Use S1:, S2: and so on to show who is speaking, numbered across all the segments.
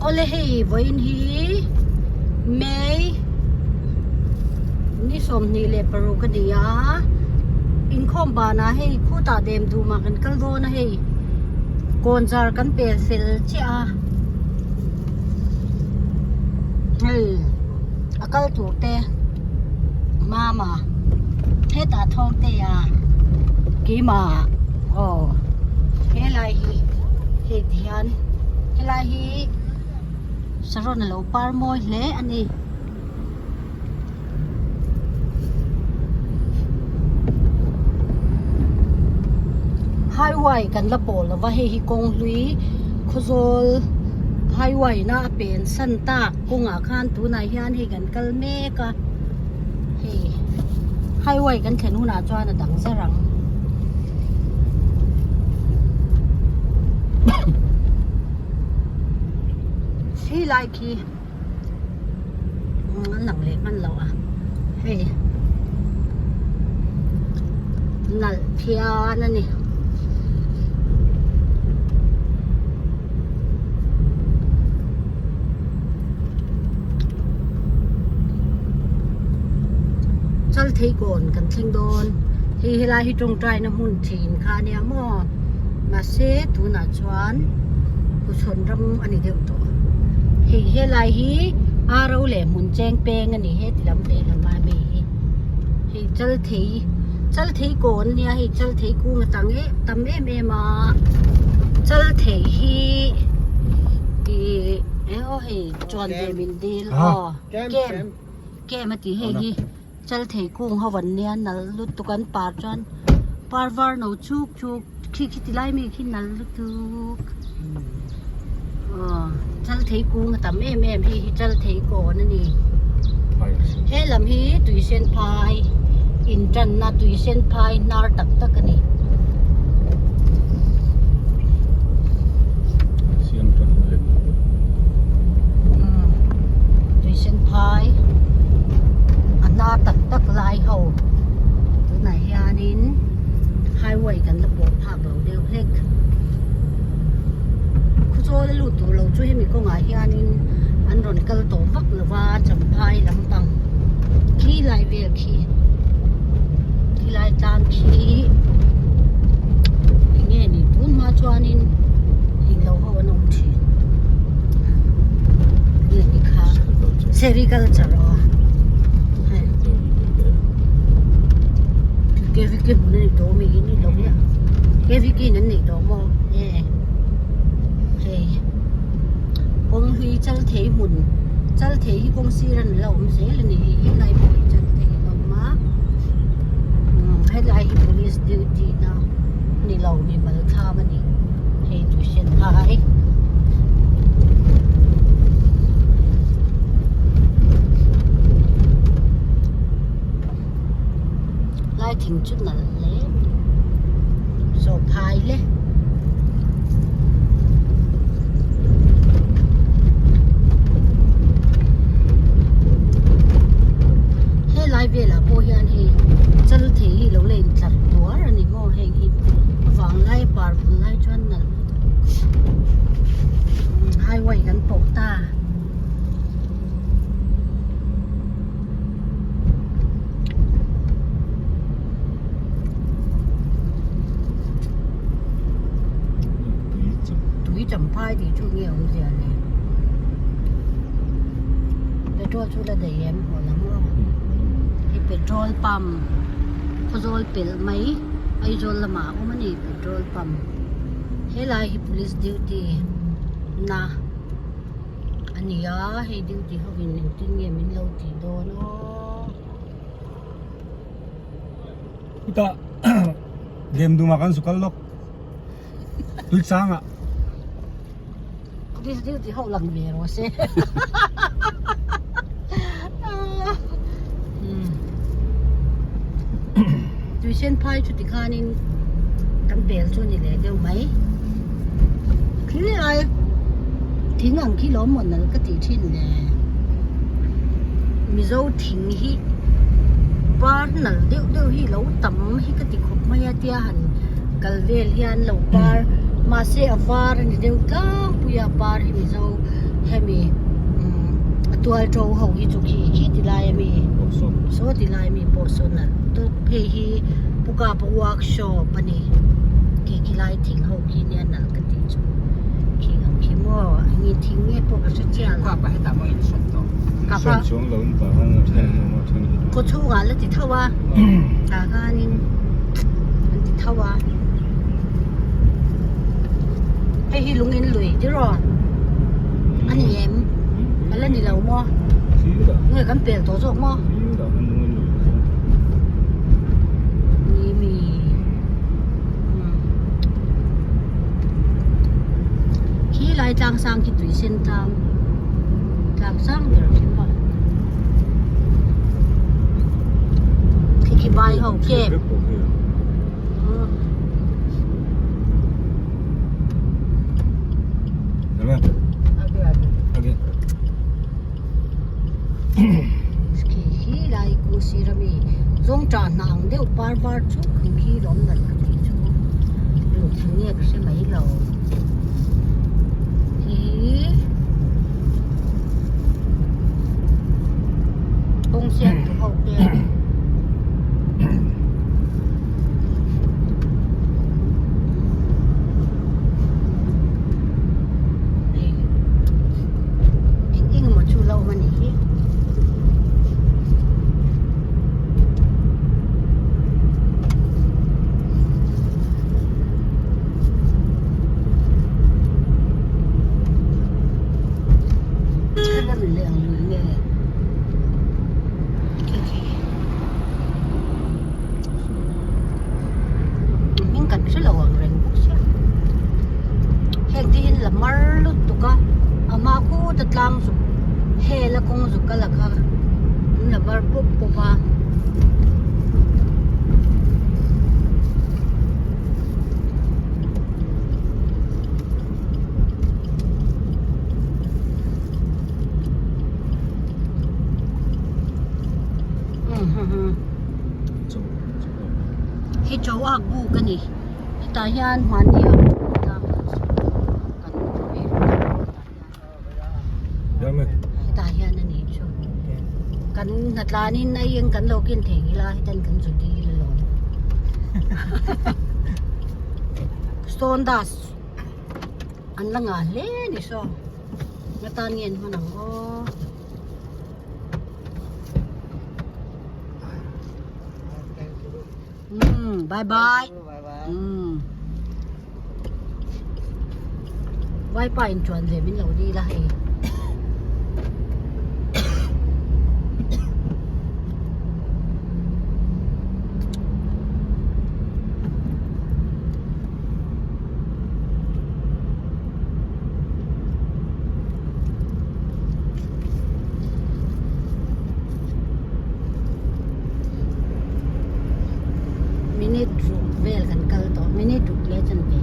S1: Awle hei vawiin hi May ni 26 a ni a, inkhawm banah hei khutah dem dumah kan kal dawn a hei kawnzar kan pel fel chiah a hei a kal tur te mama hetah thawng te a keimah aw helai hi hei ti hian helai hi saron alo par mawi hle a ni. Highway kan la pawh lova hei hi kawng hlui Khawzawl highway na a pen san tak kawngah khan tunah hian hei kan kal mek a hei highway kan thlen hunah chuan a dang zar ang. Hei lai khi. An lang leh hman lo a hei nalh phian a ni. Chaltheikawn kan thleng dawn hei helai hi tawngtaina hmun thin kha a nia maw mahse tunah chuan Huchhawn ram a ni deuh tawh. Hei helai hi Aro leh hmun cheng peng a ni heti lam lehlam a mi hi hei Chalthei Chalthei kawn a nia hei Chalthei kung a tang em tam em em a Chalthei hi ih e aw hei chuan ve min dil aw kem kem a tih hei hi Chalthei kung ho an nia nal lutuk an par chuan par var no chuk chuk khi khi ti lai mi khi nal lutuk aw Chalthei kung a tam em em hei hi Chalthei kawn a ni he lam hi tui sen phai in tanna tui sen phai hnar tak tak a ni. Tui sen phai a hnar tak tak lai ho tunah hianin highway kan la pawh phak lo deuh hlek khawchawl a lut tur lo chu hemi kawngah hianin an rawn kal tawh vak lo va champhai lampang khi lai vel khi khilai tlang khi enge ni tun hma chuanin englo ho an awm thin nge ni kha sericulture aw hei KVK hmun a ni tawh mi in ni lo nia KVK in an nei tawh maw e hei kawng hlui chal thei hmun chal thei hi kawng sir an la awm zel a ni hei helai pawh hi chal thei a awm a helai hi police duty na ni lo mimal thlam a ni hei tuition phai. Lai thing chu nalh hle mai saw phai le. Helai velah pawh hian hei chal thei hi lo la intlar tuar a ni maw heng hi a vang lai a par vun lai chuan nalh highway kan pawh ta. Tui champhai tih chu nge awmzia le petrol chu la daih em haw lam aw hei petrol pump khawzawl pelh mai Aizawl lamah a awm a ni petrol pump helai hi police duty na. A ni a, hei duty ho in engtin nge min lo tih dawn aw.
S2: Chutah lem dum ah kan zu kal lawk tui chang ah.
S1: Police duty ho lang ve rawh se. Tui sen phai chu tikhanin kan pel chu ni leh deuh mai. Khi ai thing ang khi lawm maw nal ka tih thin le Mizo thing hi par nal deuh deuh hi lo tam hi ka ti khawp mai a tia han kal vel hian lo par mahse a var a ni deuh tlangpui a par hi Mizo. Hemi umm a tual to ho hi chu khi khi ti lai ami saw ti lai ami pawh saw nalh tawk phei hi pu kapa workshop a ni khi khi lai thing ho khi nia nalh ka tih chu khi ang khi maw eng in thing nge pawh ka hre chiah lo kapa khaw chhungah la ti tho a tah khanin an ti tho a. Hei hi lung in lui tiraw a ni em a la ni lo maw nge kan pel tawh zawk maw ni mi khi lai tlang sang khi tui sen tlang tlang sang ber khi maw khi khi vai ho kep. Khi lai kawng sir ami zawng tah hna ang deuh par var chuk ang khi lawm nalh ka tih chu eng thil nge ka hre mai lo hi kawng siam tu ho te. Eng eng emaw chu lo awm a nih hi. Khalam leh ang lui nge. Hming kan hre lo ang reng bawk sia heng te hian la mar lutuk a a hma khut a tlang zuk hel a kawng zuk a la kha an la mar pawp pawp a. Hei chaw ak buk a ni hetah hian hmani ah hetah hian a nih chu kan hnatlanin a eng kan lo ken thei ila hetan kan zu dil alawm stone dust an la ngah hle a ni saw nga tan nge an hman ang aw. Um bye bye um vaipa in chuan ve min lo dil a hei Minute ruk vel kan kal tawh minute ruk leh chan ve.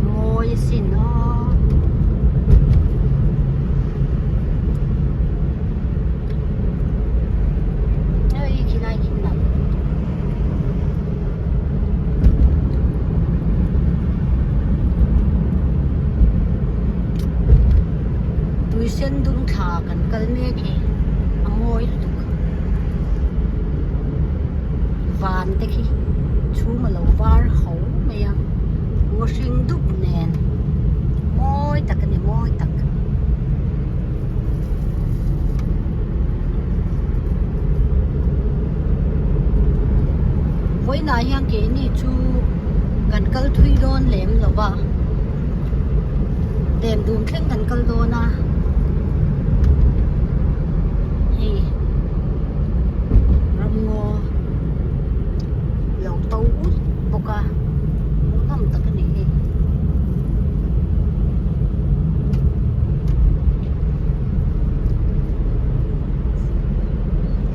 S1: Mawi asin aw. Hei khi lai khi nalh. Tui sen dum thla kan kal mek hei a mawi lutuk. Van te khi chhum a lo var ho mai a ngaw hring dup nen mawi tak a ni mawi tak. Vawiinah hian keini chu kan kal thui dawn lem lo va dem dum thleng kan kal dawn a hei ramngaw lo to ut bawk a hmuhnawm tak a ni hei.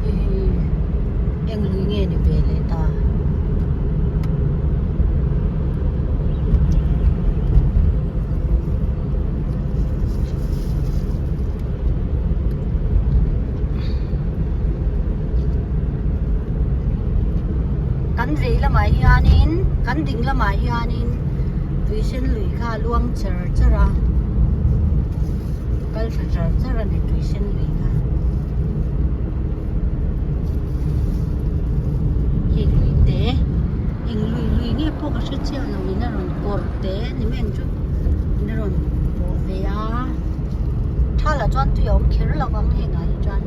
S1: Hei hi eng lui nge ni ve leh ta. lamah hianin kan ding lamah hianin tuisen lui kha a luang char char a kal thla char char a ni tuisen lui kha hei lui te eng lui lui nge pawh ka hre chiah lo in a rawn kawr te ni mai ang chu in a rawn pawh ve a thal ah chuan tui a awm kher lo vang hengah hi chuan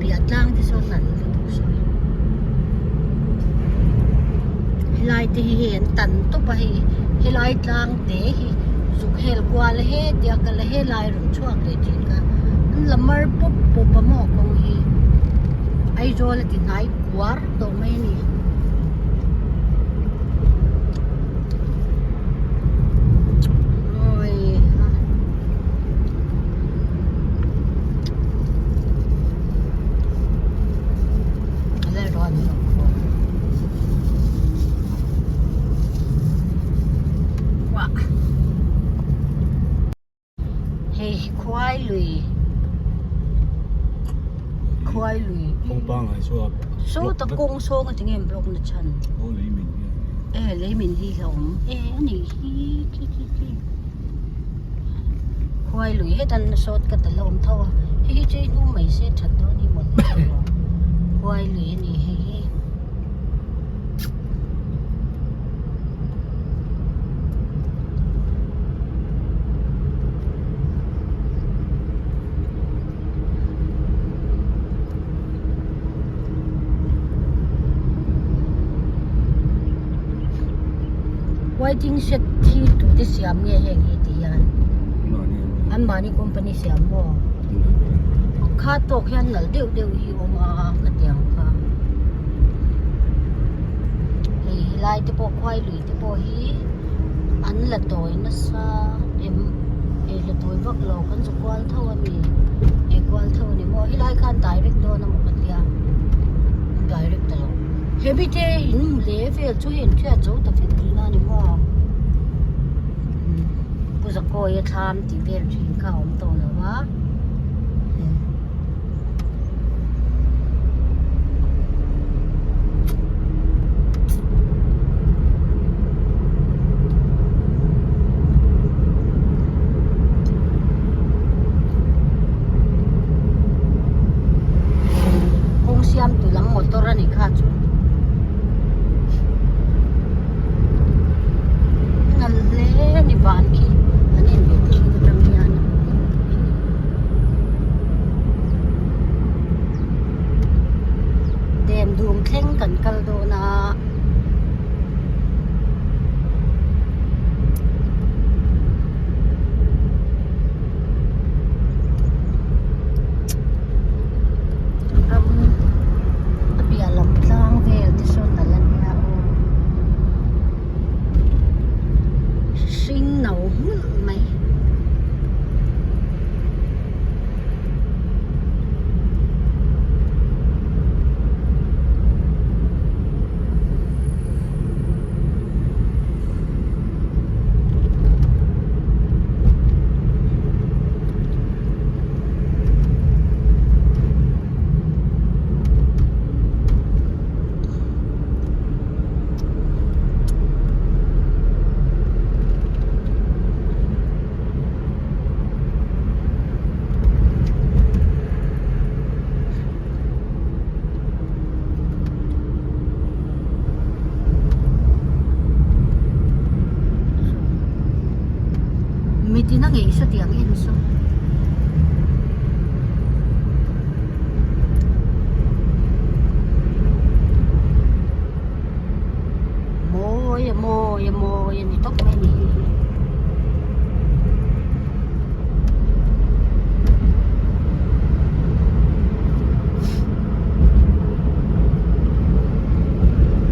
S1: piah tlang te sawn an lutuk sawi helai te hi hei an tan tawp a hei helai tlang te hi zuk hel kual a hetia kal a helai rawn chhuak leh thin kha an la mar pawp pawp a maw kawng hi Aizawl a ti hnai kuar tawh mai a ni. Hei hi khuai lui khuai lui
S2: kawng pangai chu a
S1: sawta kawng sawng a tinge block na chhan
S2: aw lei min hi
S1: e lei min hi hlauhawm e a nih hi khi khi khi khuai lui hetan sawt ka tel a awm tho a hei hi chu i hnung mai se that dawn hi mawlh khuai lui a ni hei hi. Waiting shed hi tute siam nge heng hi ti hian anmahni company siam maw kha tawk hian nalh deuh deuh hi awm a ka ti ang kha. Hei helai te pawh khuai lui te pawh hi an la tawi nasa em hei la tawi vak lo kan zu kual tho a mi hei kual tho a ni maw helai khan direct dawn a maw ka tia direct ta lo he mi te in leh vel chu hei an hriat zo ta vek tihna a ni maw pu Zakawia thlam tih vel thin kha a awm tawh lo a. Kawng siam tu lam motor a ni kha chu nal hle a ni van khi an inbe thei atang hian. Dam dum thleng kan kal dawn a. Ram a piah lam tlang vel te sawn a la nia aw. Hring no hmulh mai. Mitin a ngeih satiang en saw. Mawi a mawi a mawi a ni tawp mai a ni hi.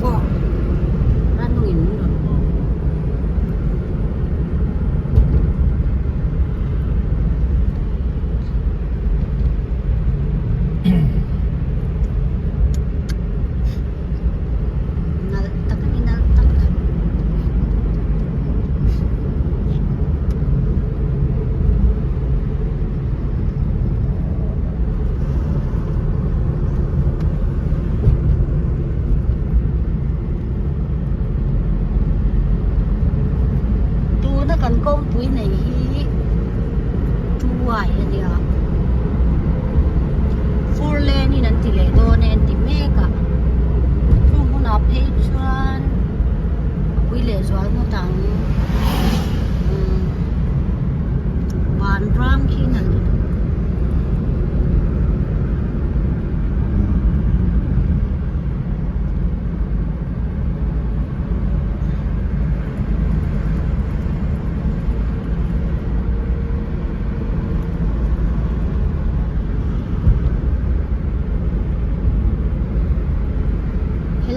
S1: Pawh ranungin min rawn pawh.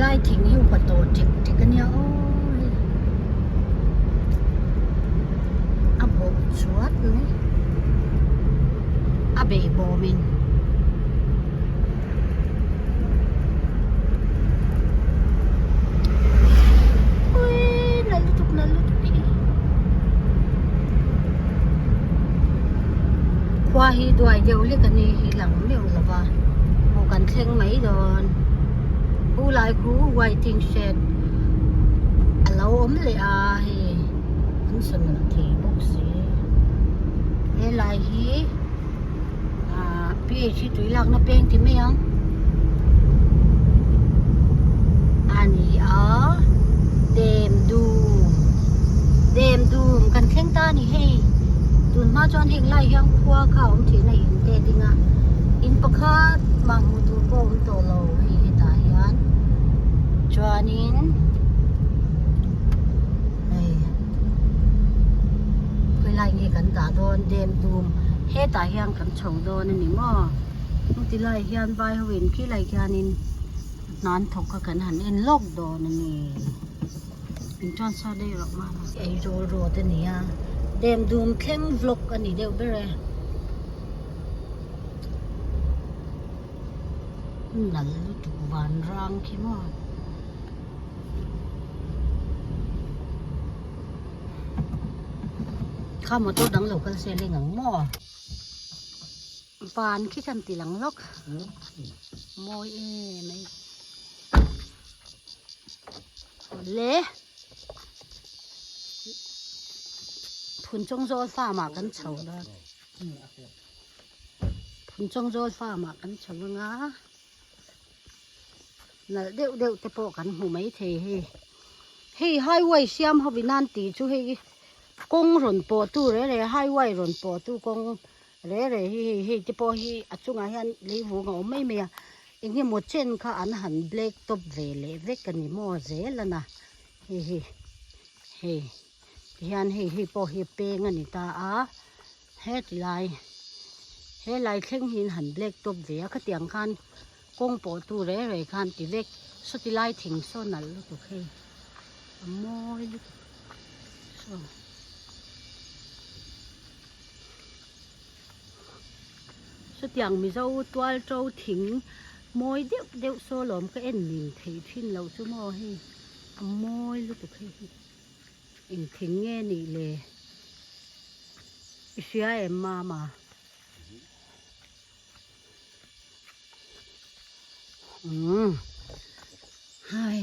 S1: Helai thing hi upa tawh ṭek ṭek a nia aw hei a bawh chuat mai a behbawm in. Ui nalh lutuk nalh lutuk hi khua hi duai deuh hlek a ni hi lang meuh lo va hmuh kan thleng mai dawn hu lai khu waiting shed a lo awm leh a hei an sa nalh thei bawk si helai hi ahh ph hi tui lakna peng ti mai ang a ni a dem dum dem dum kan thleng ta a ni hei tun hma chuan heng lai hian khua kha a awm thin a in te ding a in pakhat mah hmuh tur pawh a awm tawh lo hei hetah hian chuanin hei khawilai nge kan dah dawn dem dum hetah hian kan chho dawn a ni maw heti lai hian vai ho in khi lai khianin hna an thawk kha kan han en lawk dawn a ni in transfer daih rawh mama Aizawl road a ni a dem dum thleng vlog a ni deuh ber e nal lutuk van rang khi maw. Kha motor dang lo kal se leng ang maw? Van khi khan ti lang lawk. Mawi em mai. Le. Phun chawng zawl farm ah kan chho dawn. Phun chawng zawl farm ah kan chho anga. Nalh deuh deuh te pawh kan hmu mai thei hei. Hei highway siam ho in an tih chu hei kawng rawn pawh tu reh reh highway rawn pawh tu kawng reh reh hi hei hei te pawh hi a chungah hian leivung a awm mai mai a eng emaw chen kha an han black top ve leh vek a ni maw zel a na hei hi hei tihian hei hei pawh hi peng a ni ta a heti lai helai thleng hi an han black top ve a khatiang khan. Kawng pawh tu reh reh khan ti vek sawti lai thing saw nalh lutuk hei a mawi lutuk saw. Sawtiang mizo tual to thing mawi deuh deuh saw lawm ka en ning thei thin loh chu maw hei a mawi lutuk hei hi eng thing nge nih le i hria em mama. Umm hai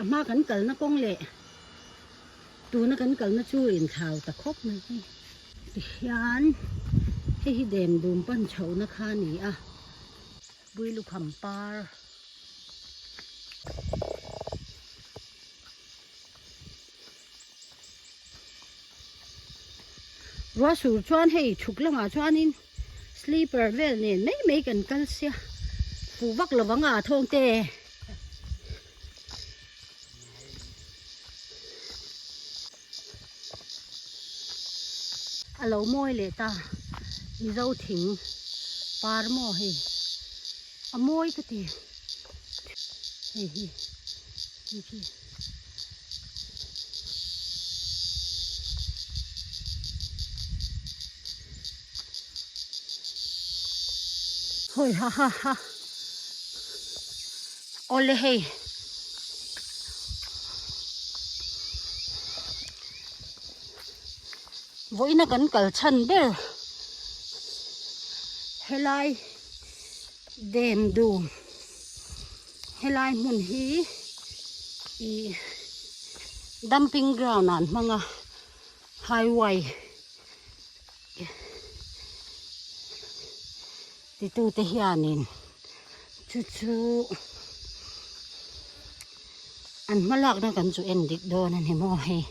S1: a hma kan kalna kawng leh tuna kan kalna chu inthlau ta khawp mai hi tihian hei hi dem dum pan chhohna kha a ni a Builukham par. Ruah sur chuan hei chhuk lamah chuanin sleeper vel nen mai mai kan kal sia fuh vak lo vang a thawng te. A lo mawi leh ta Mizo thing par maw hei a mawi ka ti hei hi hei hi. Hawi ha ha ha awle hei vawiina kan kal chhan ber helai dam dum. Helai hmun hi ih dumping ground ah an hmang a highway titute hianin chu chu an hma lakna kan chu en dik dawn a ni maw hei.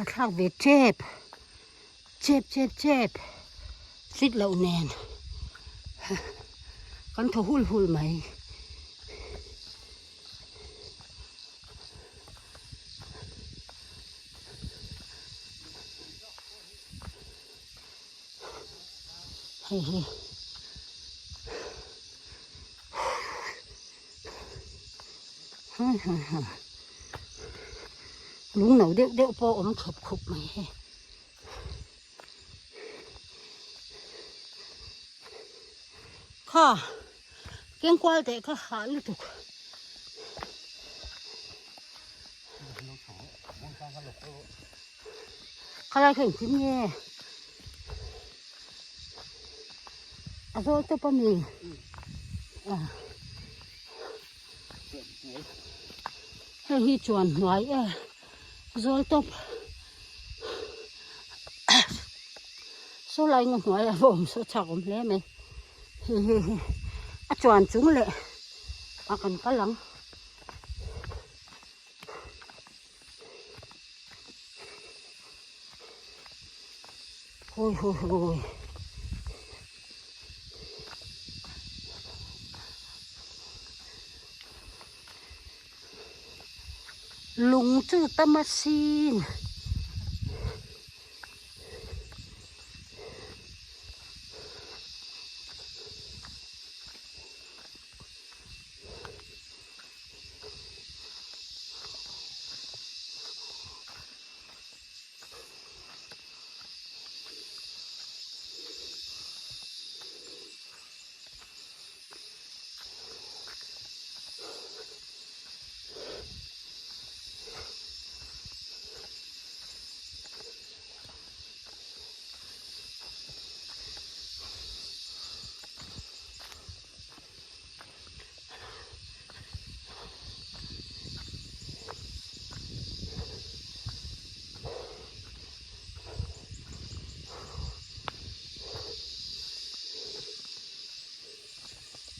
S1: A thlak ve tep chep chep chep fit loh nen kan thaw hul hul mai. Hei hi. Lung no deuh deuh pawh a awm khep khup mai hei. Kha kengkual teh kha hah lutuk. Khalai kha engtin nge a zawl tawp a mi hei hi chuan hnuai e zawl tawp saw lai ngaw hnuai a va awm saw chak awm hle mai hei hei hi a chuan chung leh a kan kal ang. Hui hui hui. Lung chu tam asin.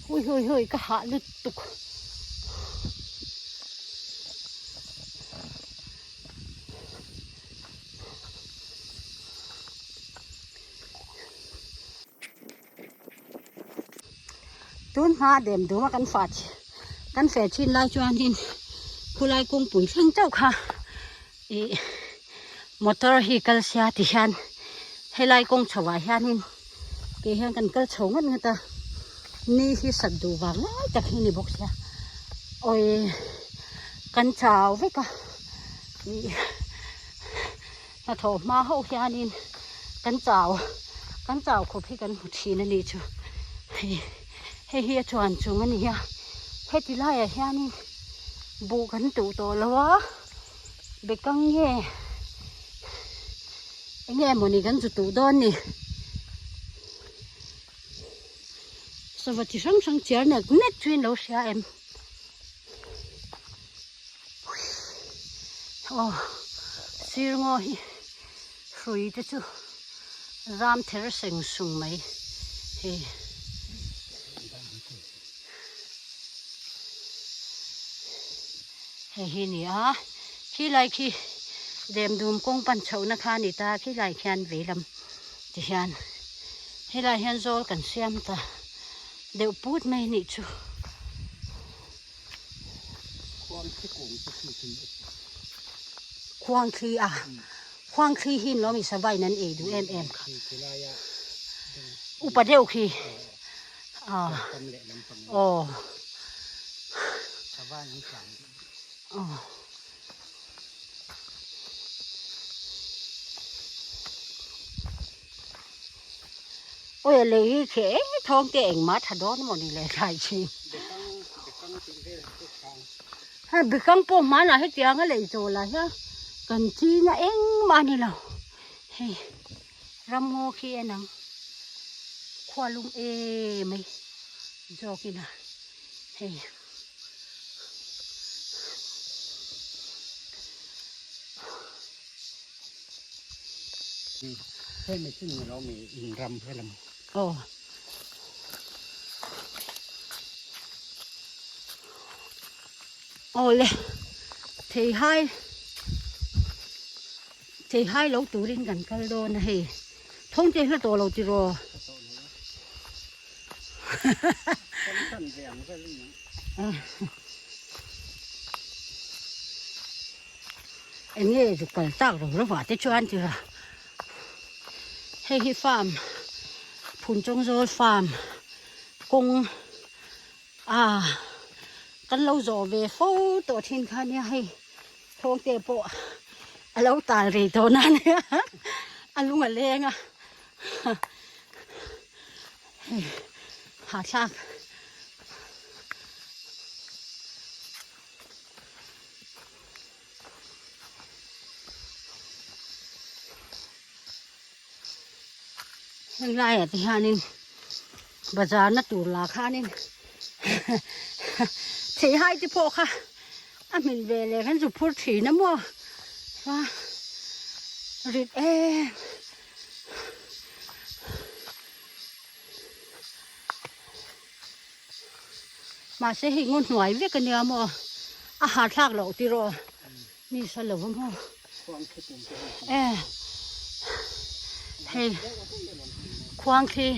S1: Hui hui hui ka hah lutuk. Tun hma dem dum a kan fah kan feh thin lai chuanin khulai kawngpui thleng chauh kha ih motor hi kal sia ti hian helai kawng chho ah hianin ke hian kan kal chho ngat ngat a ni hi sat duh vang lai tak hi a ni bawk sia awii kan chau vek a ih. Hnathawh hma ho hianin kan chau kan chau khawp hi kan hmu thin a nih chu hei hei hi a chuan chung a ni a heti laiah hianin buh kan tuh tawh lo a bekang nge eng nge mawni kan zu tuh dawn ni sava chi hrang hrang chiar nek nek chu in lo hria em. Aw sir ngaw hi hrui te chu zam ther seng sung mai hei. Hei hi ni a khilai khi demdum kawng pan chhohna kha a ni ta khilai khian veilam ti hian helai hian zawl kan siam ta deuh put mai a nih chu. Khuang thli a khuang thli hi lawm i sava in an ei duh em em kha upa deuh khi ah aw aw. Awi a lei hi khi thawng te engmah tha dawn maw ni le thlai chi. Hei bikang pawh hmanah hetiang a lei chawl ah hian kan ching a engmah a ni lo. Hei ramngaw khi en ang khua lum em mai zawk in a hei.
S2: Hei machine ni lo mi in ram helam.
S1: Aw. Aw le thei hai thei hai lo turin kan kal dawn a hei thawng te hla tawh lo tiraw. Eng nge zu kal tak ro ro vah te chuan tira hei hi farm. Phunchawngzawl farm kawng ah kan lo zawh ve fo tawh thin kha nia hei thawngte pawh a lo tal rei tawh na nia a lung a leng a hei hahthlak. Heng laiah te hianin bazar na tur lah khanin theihai te pawh kha a hmin ve leh khan zu phur thin a maw a rit em. Mahse hei ngaw hnuai vek ania maw a hahthlak loh tiraw mi sa lo a maw e hei khuangthli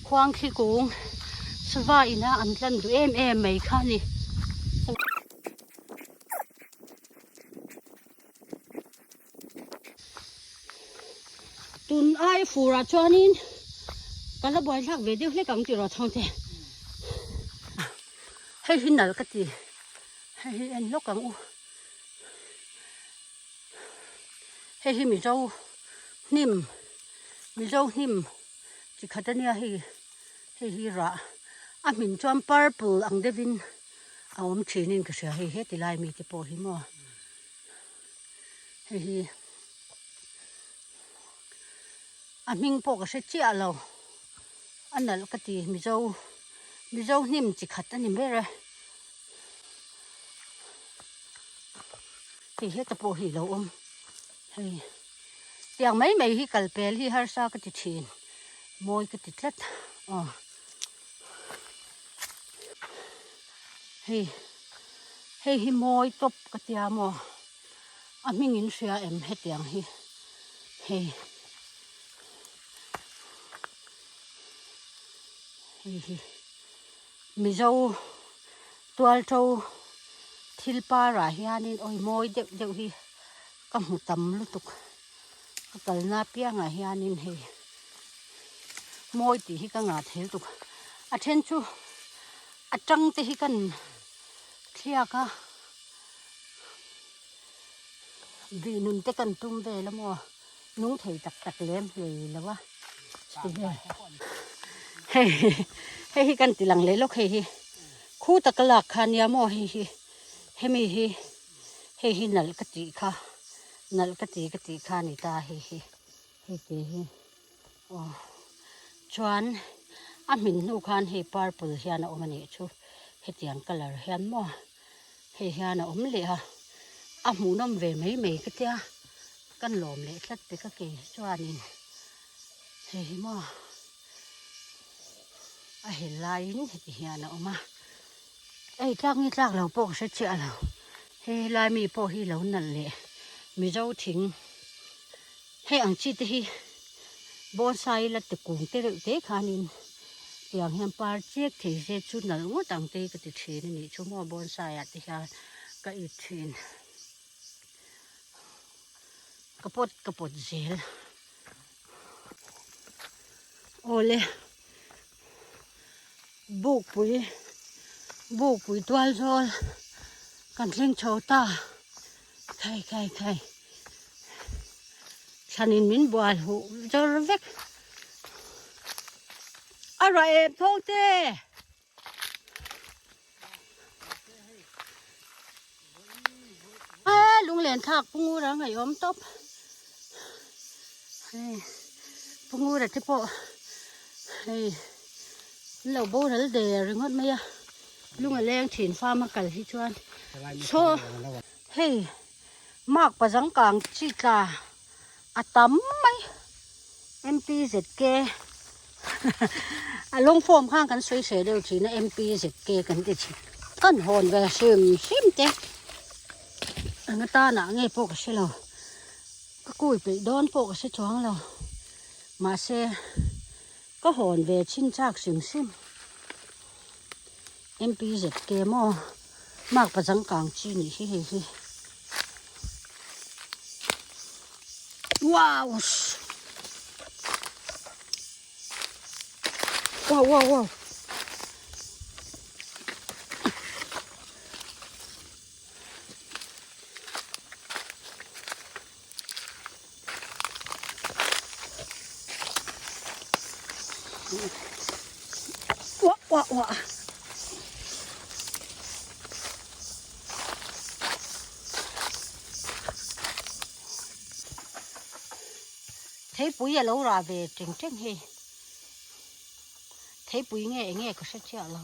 S1: khuangthli kung sava ina an tlan duh em em mai kha a ni. Tun ai furah chuanin ka la buai thlak ve deuh hlek ang tih rawh chhawng te. Hei hi nal ka ti. Hei hi en lawk ang u. Hei hi Mizo hnim Mizo hnim chi khat ania hei hei hi rah a hmin chuan purple ang deuhin a awm thinin ka hria hei heti lai mite pawh hi maw. Hei hi a hming pawh ka hre chiah lo a nalh ka ti mizo mizo hnim chi khat a ni ber e hei heta pawh hi a lo awm hei tiang mai mai hi kal pel hi harsa ka ti thin mawi ka ti tlat aw hei. Hei hi mawi tawp ka tia maw a hming in hria em hetiang hi hei hei hi mizo tualto thil parah hianin awi mawi deuh deuh hi ka hmu tam lutuk ka kalna apiangah hianin hei mawi tih hi ka ngah thei lutuk a then chu a tang te hi kan thliak a vih nun te kan tum vel a maw nung thei tak tak lem hlei lo a chuti vel hei hei hi kan ti lang leh lawk hei hi khu taka lak kha nia maw hei hi hemi hi hei hi nalh ka tih kha nalh ka ti ka tih kha a ni ta hei hi hei te hi. Aw chuan a hmin hnu khan hei purple hian a awm a nih chu hetiang colour hian maw hei hian a awm leh a a hmuhnawm ve mai mai ka tia kan lawm leh tlat pe ka ke chuanin hei hi maw a hel laiin heti hian a awm a ei tlak nge tlak lo pawh ka hre chiah lo hei helai mi pawh hi lo nalh leh mizo thing. Hei ang chi te hi bonsai la ti kung te reuh te khanin tiang hian par chiak thei se chu nalh ngawt ang te hi ka ti thin a nih chu maw bonsai ah te hian ka it thin ka pawt ka pawt zel awle bukpui bukpui tual zawl kan thleng chho ta. Khai khai khai thlanin min bual huh zawr vek a ruah em thawng te a lunglen thlak pungur a ngaihawm tawp hei pungur a te pawh hei an lo boral der ringawt mai a lung a leng thin farm a kal hi chuan saw hei mark pazang kang chi tla a tam mai M_P_Z_K a long form khan kan sawi hreh deuh thin a M_P_Z_K kan ti thin kan hawn ve hrim hrim te eng atana nge pawh ka hre lo ka kui peih dawn pawh ka hre chuang lo mahse ka hawn ve chin chak hrim hrim. MPZK maw mark pa changkang chi nih hi hei hi wow. Wow wow wow. Wah wah wah. Theipui a lo rah ve teng teng hei. Theipui nge eng nge ka hre chiah lo.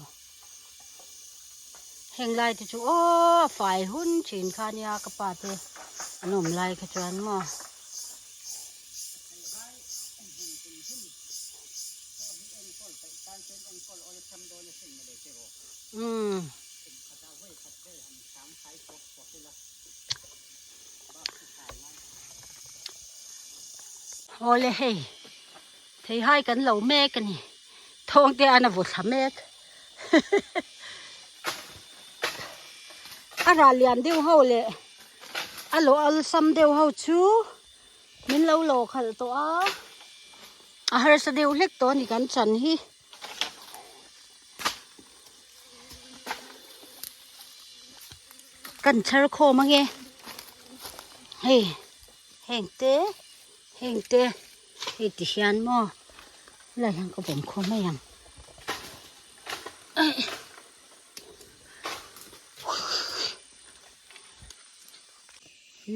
S1: Heng lai te chu aw fai hun thin kha nia ka pa te an awm lai kha chuan maw. Umm. Awle hei theihai kan lo mek a ni thawng te an a vaw thla mek a ral lian deuh ho leh a lawh awlsam deuh ho chu min lo lawh khalh tawh a a harsa deuh hlek tawh a ni kan chan hi. Kan chhar khawm ange hei heng te heng te hei ti hian maw helai hian ka vawm khawm mai ang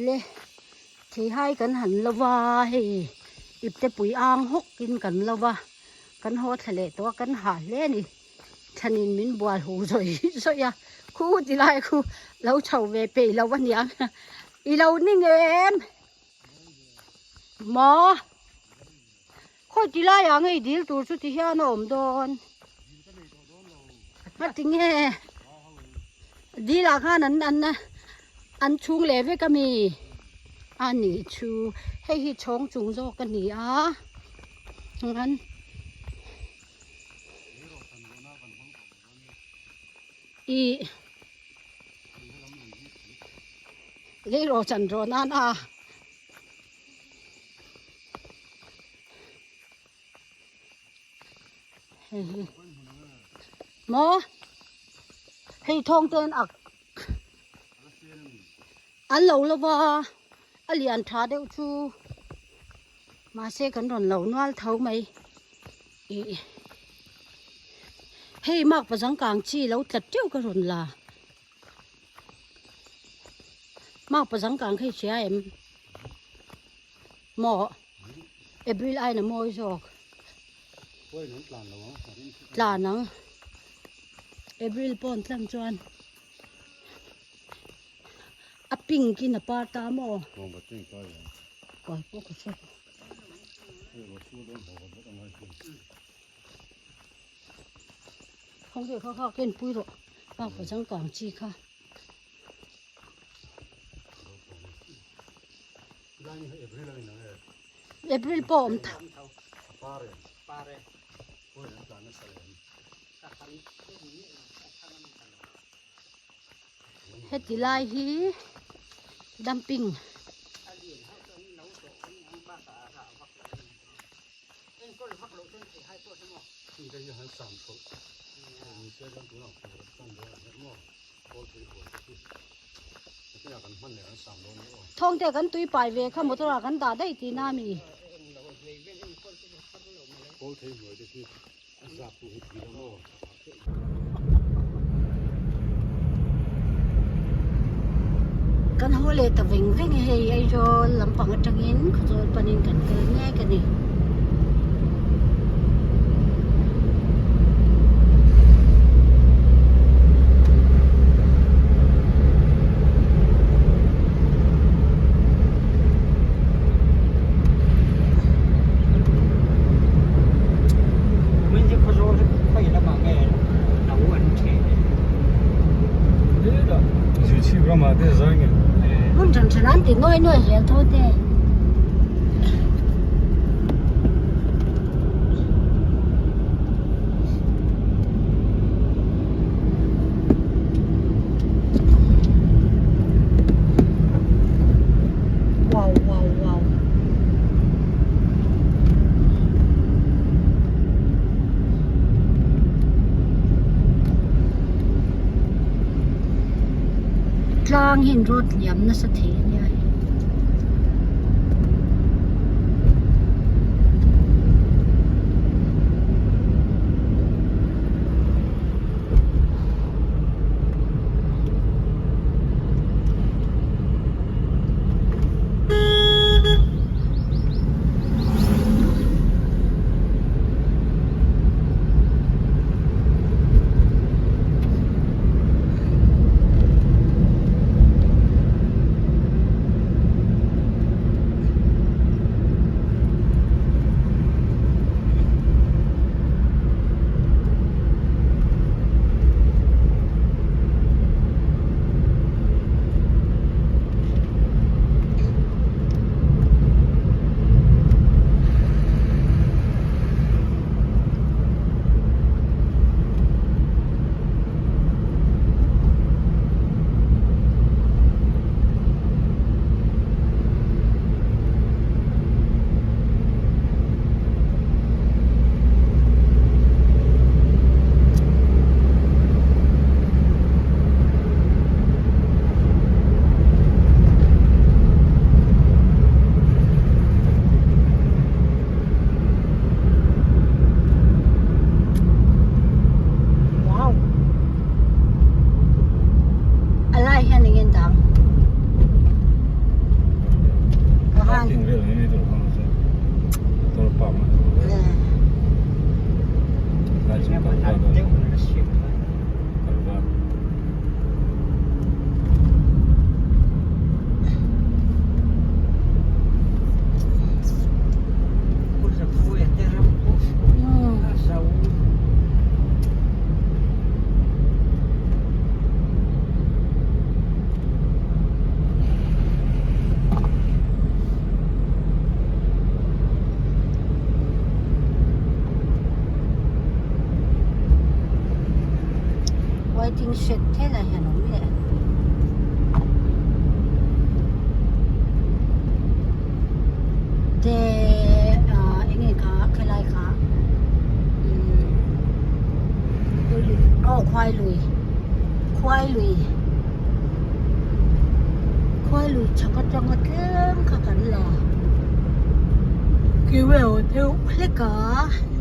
S1: le theihai kan han lo va hei ipte pui ang hawk in kan lo va kan haw thla leh tawh a kan hah hle a ni. Thanin min bual hu zawih zawih a, khu ti lai khu lo chho ve peih lo a niang. I lo ning em? Maw? Khawi ti laiah ngei dil tur chu ti hian a awm dawn. Nga ti nge? Dil ah khan an an an chhung leh vek a mi? A nih chu hei hi chhawng chung zawk a ni a. An. I Leiraw chan rawh nan a hei hi maw hei thawng ten ak an lo lova a lian tha deuh chu mahse kan rawn lo nual tho mai ih hei mak pazang kang chi lo tlat teuh ka rawn la mak pazang kang kha i hria em maw April aina mawi zawk tlan ang April pawn tlang chuan. A pink in a par ta maw? Kawi pawh ka hre lo. Khawng ve kha kha ken pui rawh. Kha ka changkang chi kha. April pawh awm tho. Heti lai hi dumping Thawngte kan tui pai ve kha motor ah kan dah daih tihna a mi. Kan haw leh ta veng veng e hei Aizawl lampang atangin Khawzawl panin kan kal mek a ni. Hmun hran hran an ti nuai nuai zel tho te. Wow wow wow. Tlang hi in rawt liam nasa thei a nia hei. Wow. A lai hian eng en dang. Ka han.
S2: Parking vel hi ni tur khan se. Motor park na tur. Lai chu kal va dawn. Kal va.
S1: Waiting shed thela hian awm leh. Te ah eng nge kha khelai kha umm aw khuai lui khuai lui khuai lui chhak atanga tlem kha kan la keuh deuh hlek a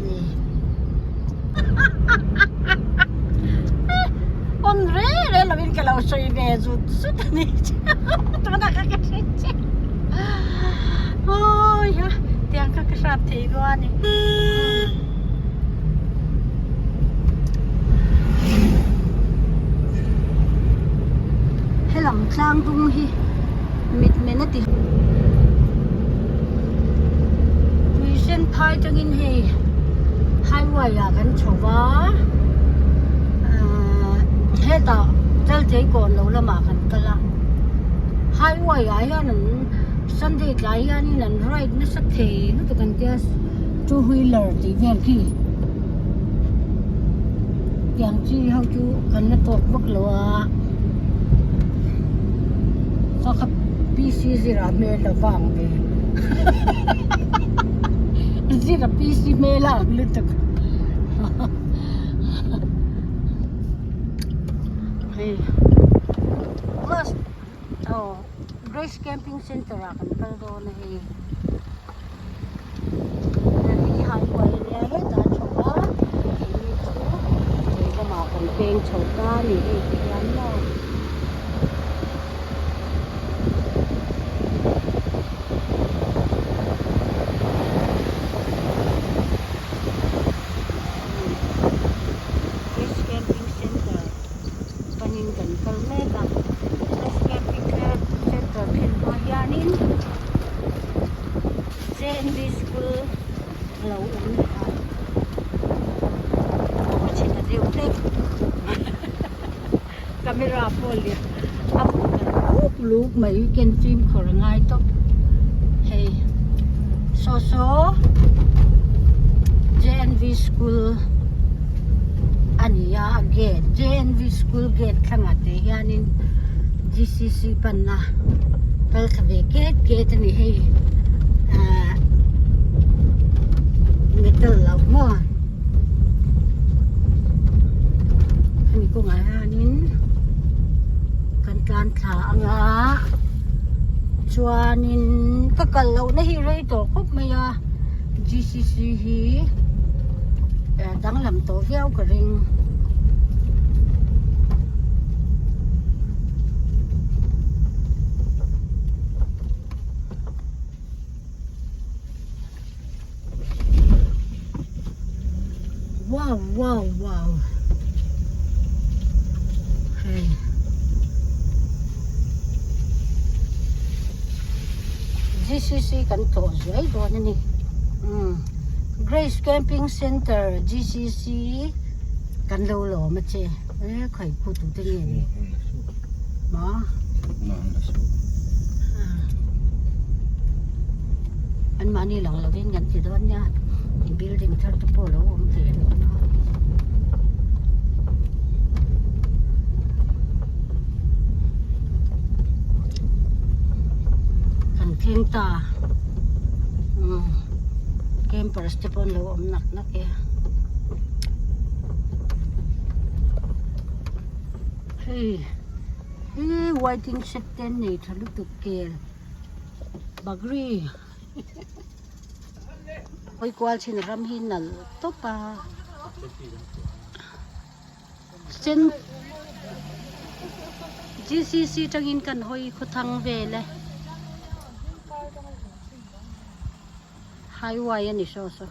S1: ni. Awm reng reng lovin ka lo sawi ve zut zut a ni tunah kha ka hre che awi ha tiang kha ka hrat thei rua a ni. Helam tlang dung hi mit men a ti tui sen phai tangin hei highway ah kan chho va ahh hetah chalchei kawn lo lamah kan kal a highway ah hian an sunday tlai hianin an ride nasa thei lutuk an tia two wheeler tih vel khi tiang chi ho chu kan la tawk vak lo a kha kha PC zirah hmel a vang ve zira PC hmel a ang lutuk hei class aw Grace Camping Center ah kan kal dawn a hei. Hei highway a nia hetah a chho a keini chu lei lamah kan peng chho ta a ni hei ti hian maw. Grace Camping Center panin kan kal mek a Grace Camping Center thlen hma hianin. JNV school a lo awm leh a a chhe ta deuh hlek camera pawh lian a hmuh dan lup lup mai weekend fimkhur a ngai tawp hei saw saw JNV school a ni a a gate JNV school gate thlangah te hianin GCC panna kal thla ve ket ket a ni hei ahh metal lo maw hemi kawngah hianin kan tlan. tlan thla anga chuanin ka kal lohna hi rei tawh khawp mai a G_C_C hi eh danglam tawh viau ka ring. Wow wow wow hei GCC kan tlawh zuai dawn a ni umm Grace Camping Center GCC kan lo lawm a che e khawi khu tu te nge ni maw an mahni lang lovin kan ti dawn nia building thar te pawh a lo awm ve dawn a. Kan thleng ta umm campers te pawh an lo awm nak nak e. Hei hi waiting shed te an nei tha lutuk kel bagri hawi kual chin ram hi nalh tawp a sen G_C_C tangin kan hawi khawthang vel e highway a ni saw saw.